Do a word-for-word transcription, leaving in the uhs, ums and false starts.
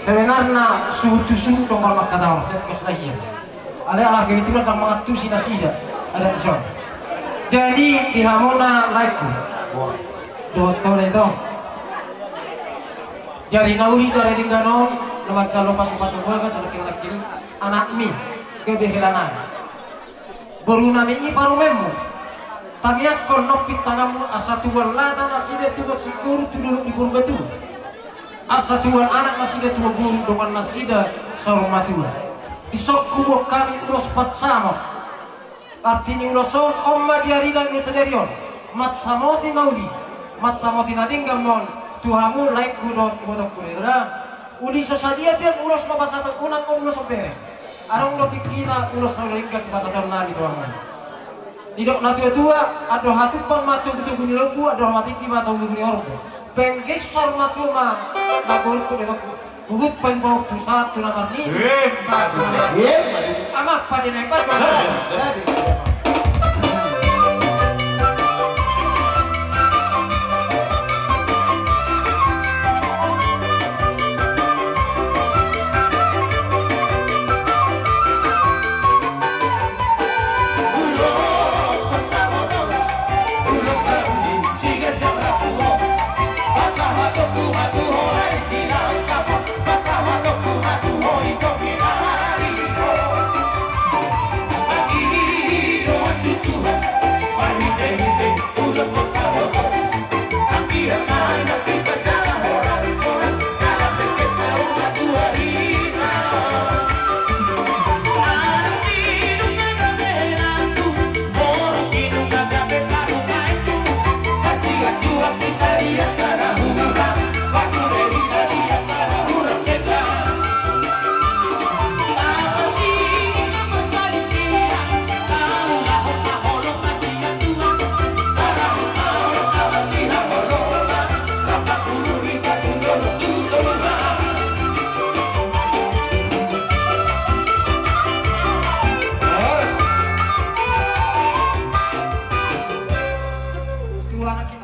Sebenarna suhut tu suhut do molo mangkatahon, cetkos na ia. Alai ala kebetulan ndang mangantusi nasida, adat dison. Jadi di hamuna laengku. Dohot ho da ito. Di ari na uli, di ari denggan on, na manjalo pasupasu bagas, anak kiri, anak kiri, gabe hela nami. Boru nami i parumaenmu. Tangiangkon nompit tanganmu asa tubuan lata nasida tubuan singkoru tu dolok ni Purbatua. Asa tubuan anak nasida tubuan boru dongan nasida saur matua. Dison huboan hami ulos pansamot. Arti ni ulos on, on ma di ari na uli sadari on. Mansamoti na uli, mansamoti na denggan ma on tu hamu laengku dohot ibotongku da ito da. Uli so sadia pe on ulos na pasahaton, unang on ulos on bere. Adong do tingkina ulos na denggan sipasahaton nami tu hamu. Didok na tuatua, andor hatumbang ma togutogu ni lombu, andor hatingki ma togutogu ni horbo. Penggeng saur matua ma na borungku da ito. Huhut paima tu sahat tu na marnini, sahat tu na marnini. Amang pande na imbaru.